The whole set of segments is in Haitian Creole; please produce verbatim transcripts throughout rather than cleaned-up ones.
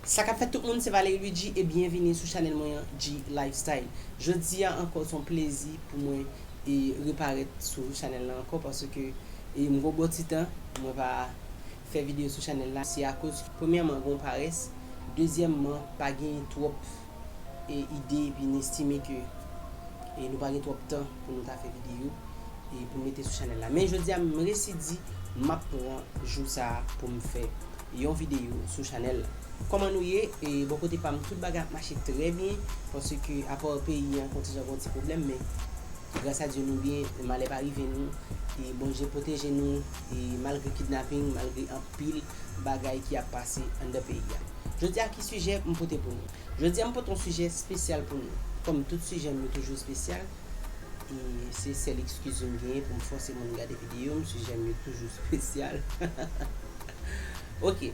Sa k ap fèt tout moun, se Valery Luigi e byenvini sou chanèl mwen an, G Lifestyle. Jodi a ankò, se yon plezi pou mwen e reparèt sou chanèl la ankò paske e m gon bon ti tan mwen pa fè videyo sou chanèl la. Se akoz, premyèman, gen yon parès, dezyèmman, pa gen twòp e ide, epi n estime ke e nou pa gen twòp tan pou nou ta fè videyo e pou n mete sou chanèl la. Men jodi a, m resi di m ap pran jou sa a pou m fè yon videyo sou chanèl la. Kòman nou ye? E bò kote pa m, tout bagay ap mache trè byen, paske apa peyi an kontijan gon ti pwoblèm, men gras a Dye nou byen, malè pa rive nou, e Bondye pwoteje nou, e malgre kidnaping, malgre anpil bagay ki ap pase anndan peyi a. Jodi a, ki sijè m pote pou nou? Jodi a, m pote yon sijè espesyal pou nou. Kòm tout sijè m yo toujou espesyal, e se sèl eskiz m genyen pou m fòse moun gade videyo m, sijè m yo toujou espesyal. Ok,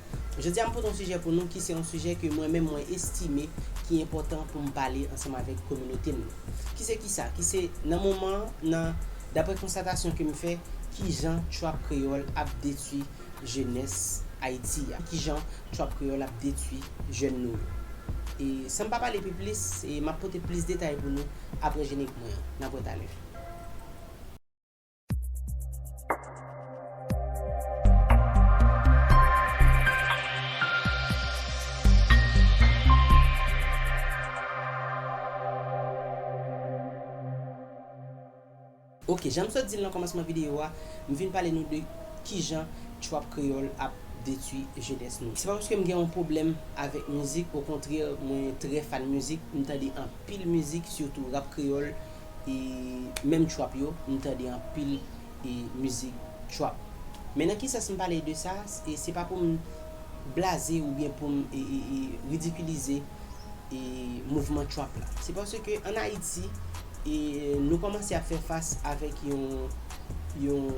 jodi a, m pote yon sijè pou nou ki se yon sijè ke mwen menm mwen estime ki enpòtan pou m pale ansanm avèk kominote m nan. Ki se kisa? Ki se nan moman, nan, daprè konstatasyon ke m fè, kijan trap kreyòl ap detwi jenès Ayiti a? Kijan trap kreyòl ap detwi jèn nou yo? E san m pa pale pi plis, e m ap pote plis detay pou nou apre jenerik mwen an. N ap wè talè. Ok, jan m sot di l nan kòmansman videyo a, m vin pale nou de kijan trap kreyòl ap detwi jenès nou. Se pa paske m gen yon pwoblèm avèk mizik, okontrè, mwen trè fan mizik, m tande anpil mizik, sitou rap kreyòl, e menm trap yo, m tande anpil e mizik trap. Men nan ki sans m pale de sa, e se pa pou m blaze oubyen pou m e, e, e ridikilize e mouvman trap la. Se paske ann Ayiti, e nou kòmanse ap fè fas avèk yon, yon,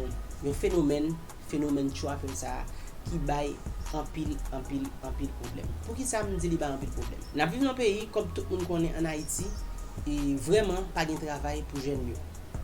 yon fenomèn, fenomèn trap sa a ki bay anpil, anpil, anpil pwoblèm. Poukisa m di li bay anpil pwoblèm? N ap viv nan peyi, kòm tout moun konnen, ann Ayiti, e vrèman pa gen travay pou jèn yo.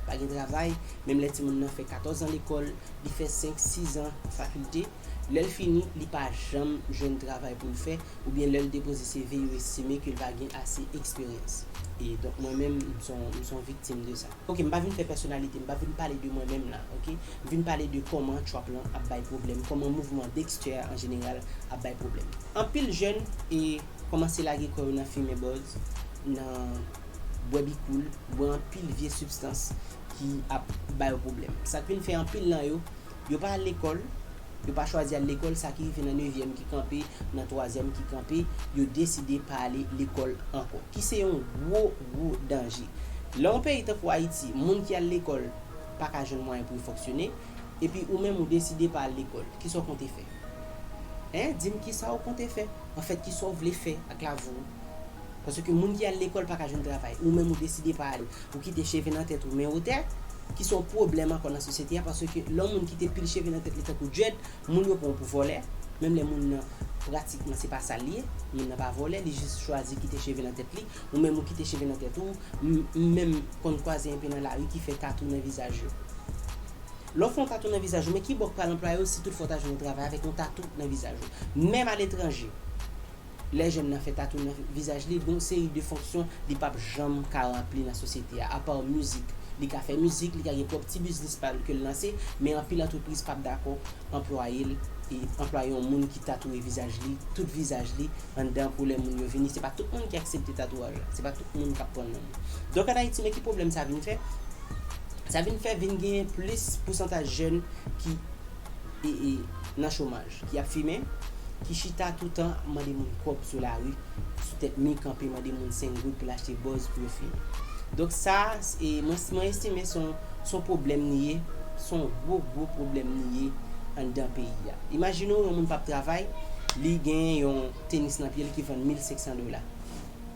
Pa gen travay, menm lè timoun nan fè katòz an lekòl, li fè senk, sis an fakilte, lè l fini, li pa janm jwenn travay pou l fè, oubyen lè l depoze C V, yo estime ke l pa gen ase eksperyans. E donk, mwen menm, m se yon, m se yon viktim de sa. Ok, m pa vin fè pèsonalite, m pa vin pale de mwen menm la, ok? M vin pale de kòman trap lan ap bay pwoblèm, kòman mouvman Dexter an jeneral ap bay pwoblèm. Anpil jèn e kòmanse lage kò yo nan fimen bòz, nan bwè bikoul, bwè anpil vye sibstans ki ap ba yo pwoblèm. Sa k vin fè anpil nan yo, yo pa al lekòl, yo pa chwazi al lekòl, sa ki rive nan nevyèm ki kanpe, nan twazyèm ki kanpe, yo deside pa ale lekòl ankò. Ki se yon gwo, gwo danje. Lè yon peyi tankou Ayiti, moun ki al lekòl pa ka jwenn mwayen pou yo fonksyone, epi ou menm ou deside pa al lekòl, kisa w konte fè? Hein? Di m kisa w konte fè? Anfèt, kisa w vle fè ak lavi w? Paske moun ki al lekòl pa ka jwenn travay, ou menm ou deside pa al, ou kite cheve nan tèt ou men wotè, ki se yon pwoblèm ankò nan sosyete a, paske lè yon moun kite pil cheve nan tèt li tankou dread, moun yo pran w pou vòlè, menm lè moun nan pratikman se pa sa l ye, moun nan pa vòlè, li jis chwazi kite cheve nan tèt li, ou menm ou kite cheve nan tèt ou, m, m menm konn kwaze enpe nan lari ki fè tatou nan vizaj yo. Lè w fè yon tatou nan vizaj ou, men ki bò k pral anplwaye w si toutfwa w ta jwenn yon travay avèk yon tatou nan vizaj ou? Menm aletranje, lè jèn nan fè tatou nan vizaj li, gen yon seri de fonksyon li p ap janm ka ranpli nan sosyete a, apa mizik. Li ka fè mizik, li ka gen pwòp ti biznis pa l ke l lanse, men anpil antrepriz p ap dakò anplwaye l, e anplwaye yon moun ki tatouye vizaj li, tout vizaj li, anndan pou lè moun yo vini. Se pa tout moun ki aksepte tatouaj la, se pa tout moun k ap pran l nan men. Donk, ann Ayiti, men ki pwoblèm sa vin fè? Sa vin fè vin gen plis pousantaj jèn ki e, e, nan chomaj, ki ap fimen, ki chita toutan ap mande moun kòb sou lari, sou tèt mi, kanpe mande moun senk goud pou l achte bòz pou yo fimen. Donk sa, e, mwen, mwen estime se yon, se yon pwoblèm li ye, se yon gwo, gwo pwoblèm li ye anndan peyi a. Imajine w yon moun p ap travay, li gen yon tenis nan pye l ki vann mil senk san dola.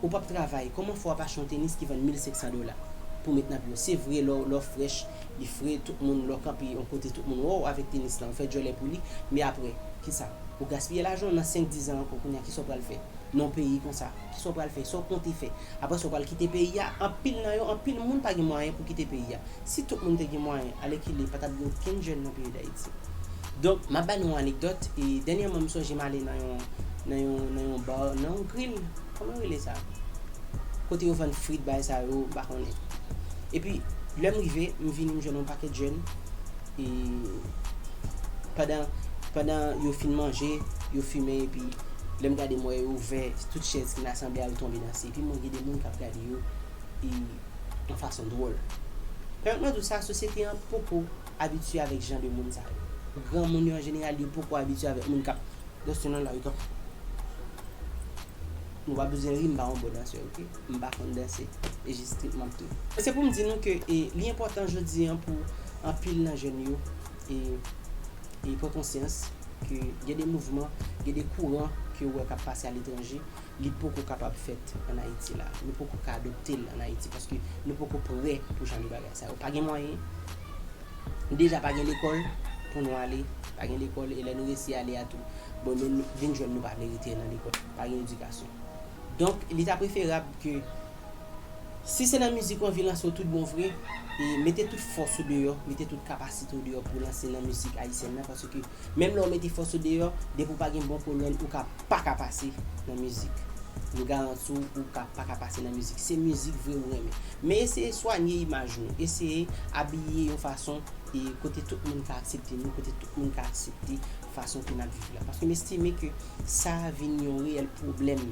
Ou p ap travay, kòman fè w ap achte yon tenis ki vann mil senk san dola pou met nan pye w? Se vre, lè w, lè w frèch, li fre, tout moun, lè w kanpe yon kote, tout moun wè w avèk tenis lan, ou fè djòlè pou li, men apre, kisa? Ou gaspiye lajan w nan senk, diz an ankò, kounye a, kisa w pral fè? Nan yon peyi konsa, kisa w pral fè? Sa w konte fè? Apre sa, w pral kite peyi a, anpil nan yo, anpil moun pa gen mwayen pou kite peyi a. Si tout moun te gen mwayen, alèkile, pa t ap gen okenn jèn nan peyi Dayiti. Donk, m ap ba nou yon anekdòt, e dènyèman, m sonje m ale nan yon, nan yon, nan yon bar, nan yon grill, kòman yo rele sa? Kote yo vann frit, bagay sa yo, m pa konnen. Epi, lè m rive, m vini, m jwenn yon pakèt jèn, e pandan, pandan yo fin manje, yo fimen, epi lè m gade, m wè yo ouvè tout chèz ki nan asanble a, yo tonbe danse. Epi m wè gen de moun k ap gade yo, e yon fason dwòl. Pèmèt mwen di w sa, sosyete an poko abitye avèk jan de moun sa yo. Granmoun yo, an jeneral, yo poko abitye avèk moun k ap danse nan lari tan. Nou pa bezwen ri, m pa yon bon dansè, oke? M pa konn danse. E jis trip m ap trip. Se pou m di nou ke, e, li enpòtan jodi an pou anpil nan jèn yo, e, e pran konsyans ke gen de mouvman, gen de kouran ke w wè k ap pase aletranje, li poko kapab fèt ann Ayiti la. Nou poko ka adopte l ann Ayiti paske nou poko prè pou jan de bagay sa yo. Pa gen mwayen. Deja pa gen lekòl pou nou ale, pa gen lekòl, e lè nou resi ale a tou, bon, nou, nou vin jwenn nou pa vle rete nan lekòl, pa gen edikasyon. Donk, li ta preferab ke si se nan mizik ou anvi lanse w tout bon vre, e mete tout fòs ou deyò, mete tout kapasite w deyò pou w lanse nan mizik ayisyèn nan, paske menm lè w mete fòs ou deyò, depi w pa gen bon kolòn, ou ka pa ka pase nan mizik. M garanti w, ou ka pa ka pase nan mizik. Se mizik vre ou renmen. Men eseye swanye imaj nou. Eseye abiye yon fason, e, kote tout moun ka aksepte nou, kote tout moun ka aksepte fason ke n ap viv la. Paske m estime ke sa vin yon reyèl pwoblèm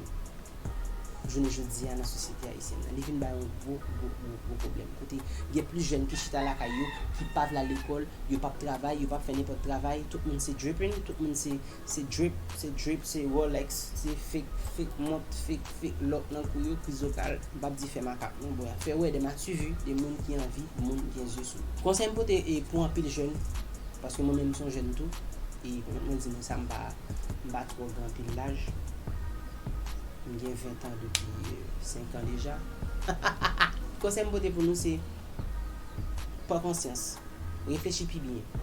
jounen jodi a nan sosyete ayisyèn nan. Li vin bay yon gwo, gwo, gwo, gwo pwoblèm. Kote gen plis jèn ki chita lakay yo, ki pa vle al lekòl, yo p ap travay, yo p ap fè nenpòt travay. Tout moun se dripping, tout moun se, se drip, se drip, se Rolex, se fake, fake mont, fake, fake lòk nan kou yo, krizokal. M p ap di fè makak non, bwè. Fè wè de mativi, de moun ki anvi, moun ki gen zye sou yo. Konsèy m pote, e, pou anpil jèn, paske mwen menm m se yon jèn tou, e, pèmèt mwen di nou sa, m pa, m pa twò gen anpil laj. M gen ven tan depi, e, senk an deja. Konsèy m pote pou nou se, pran konsyans, reflechi pi byen.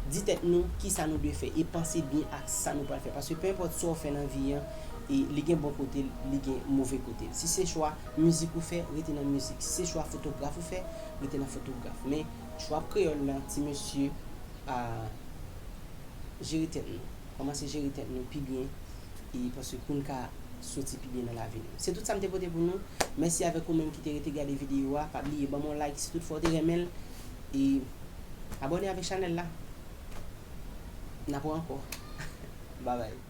Di tèt nou kisa nou dwe fè e panse byen ak sa nou pral fè. Paske pe enpòt sa w fè nan vi an, e li gen bon kote l, li gen move kote l. Si se chwa mizik ou fè, rete nan mizik. Si se chwa fotograf ou fè, rete nan fotograf. Men, chwa kreyòl lan, ti mesye, a, jere tèt nou. Kòmanse jere tèt nou pi byen, e paske pou n ka soti pi byen nan lavi nou. Se tout sa m te pote pou nou. Mèsi avèk ou menm ki te rete gade videyo a. Pa bliye ban m yon like si tout fwa w te renmen l. E abòne avèk chanèl la. N ap wè ankò. Babay.